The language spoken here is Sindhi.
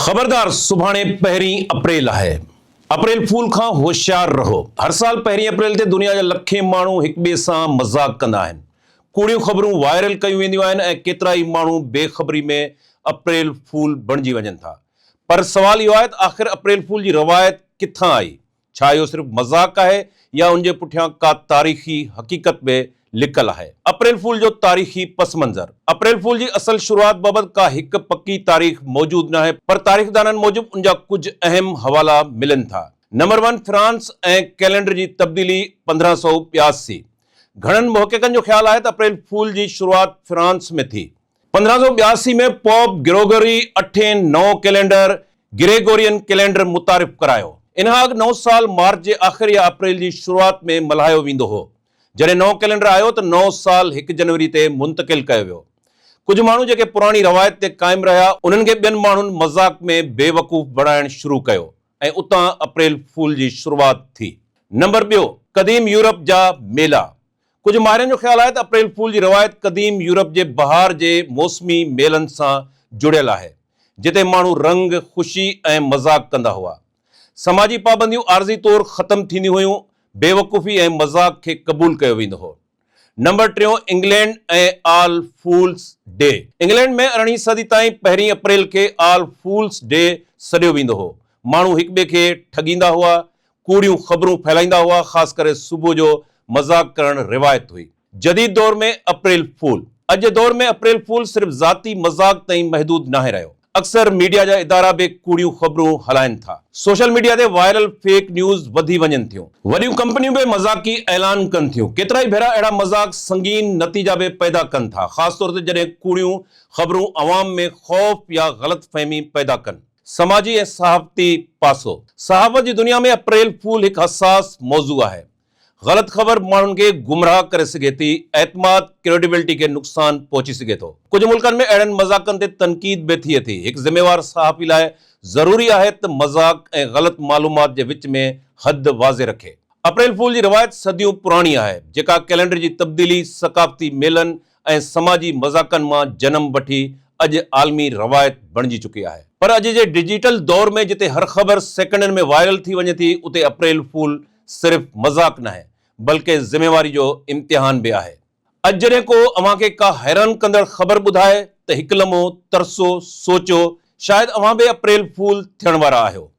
خبردار سڀاڻي پهرين اپريل آهي. اپريل فول کان هوشيار رهو. هر سال پهرين اپريل تي دنيا جا لکين ماڻهو هڪ ٻئي سان مذاق ڪندا آهن. ڪوڙيون خبرون وائرل ڪيون وينديون آهن ۽ ڪيترائي ماڻهو بي خبري ۾ اپريل فول بڻجي وڃن ٿا. پر سوال اهو آهي ته آخر اپريل فول جي روايت ڪٿان آئي؟ ڇا اهو صرف مذاق آهي يا ان جي پٺيان ڪا تاريخي حقيقت به لڪل آهي؟ اپريل فول جو تاريخي پس منظر. اپريل فول جي اصل شروعات بابت ڪا هڪ پڪي تاريخ موجود ناهي پر تاريخدانن موجب ان جا ڪجهه اهم حوالا ملن ٿا. نمبر ون فرانس ۽ ڪئلينڊر جي تبديلي 1582. گهڻن محققن جو خيال آهي ته اپريل فول جي شروعات فرانس ۾ ٿي. 1582 ۾ پوپ گريگوري اٺين نئون ڪئلينڊر، Gregorian Calendar، متعارف ڪرايو. ان کان اڳ نئون سال مارچ جي آخر يا اپريل جي شروعات ۾ ملهايو ويندو هو. جڏهن نئون ڪئلينڊر آيو ته نئون سال هڪ جنوري تي منتقل ڪيو ويو. ڪجهه ماڻهو جيڪي پراڻي روايت تي قائم رهيا، انهن کي ٻين ماڻهن مذاق ۾ بي وقوف بڻائڻ شروع ڪيو ۽ اتان اپريل فول جي شروعات ٿي. نمبر ٻيو، قديم يورپ جا ميلا. ڪجهه ماهرن جو خيال آهي ته اپريل فول جي روايت قديم يورپ جي بهار جي موسمي ميلن سان جڙيل آهي، جتي ماڻهو رنگ، خوشي ۽ مذاق ڪندا هئا. سماجي پابنديون عارضي طور ختم ٿينديون هيون، بيوقوفي ۽ مذاق کي قبول ڪيو ويندو هو. نمبر ٽيون انگلينڊ ۽ آل فولز ڊي. انگلينڊ ۾ ارڙهين صدي تائين پهرين اپريل کي آل فولز ڊي سڏيو ويندو هو. ماڻهو هڪٻئي کي ٺڳيندا هئا، ڪوڙيون خبرون ڦهلائيندا هئا، خاص ڪري صبح جو مذاق ڪرڻ روايت هئي. جديد دور ۾ اپريل فول. اڄ جي دور ۾ اپريل فول صرف ذاتي مذاق تائين محدود ناهي رهيو. اڪثر ميڊيا جا ادارا به ڪوڙيون خبرون هلائن ٿا. سوشل ميڊيا تي وائرل فيڪ نيوز وڌي وڃن ٿيون. وڏيون ڪمپنيون به مذاقي اعلان ڪن ٿيون. ڪيترائي ڀيرا اهڙا مذاق سنگين نتيجا به پيدا ڪن ٿا، خاص طور تي جڏهن ڪوڙيون خبرون عوام ۾ خوف يا غلط فهمي پيدا ڪن. سماجي ۽ صحافتي پاسو. صحافت جي دنيا ۾ اپريل فول هڪ حساس موضوع آهي. غلط خبر ماڻهن کي گمراهه ڪري سگهي ٿي، اعتماد، Credibility، کي نقصان پهچي سگهي ٿو. ڪجهه ملڪن ۾ اهڙن مذاقن تي تنقيد به ٿئي ٿي. هڪ ذميوار صحافي لاء ضروري آهي ته مذاق ۽ غلط معلومات جي وچ ۾ حد واضح رکي. اپريل فول جي روايت صديون پراڻي آهي، جيڪا ڪئلينڊر جي تبديلي، ثقافتي ميلن ۽ سماجي مذاقن مان جنم وٺي اڄ عالمي روايت بڻجي چڪي آهي. پر اڄ جي ڊجيٽل دور ۾ جتي هر خبر سيڪنڊن ۾ وائرل ٿي وڃي ٿي، اتي اپريل فول صرف مذاق ناهي، بلڪه ذميواري جو امتحان به آهي. اڄ جڏهن ڪو اوهان کي ڪا حيران ڪندڙ خبر ٻڌائي ته هڪ لمحو ترسو، سوچو، شايد اوهان به اپريل فول ٿيڻ وارا آهيو.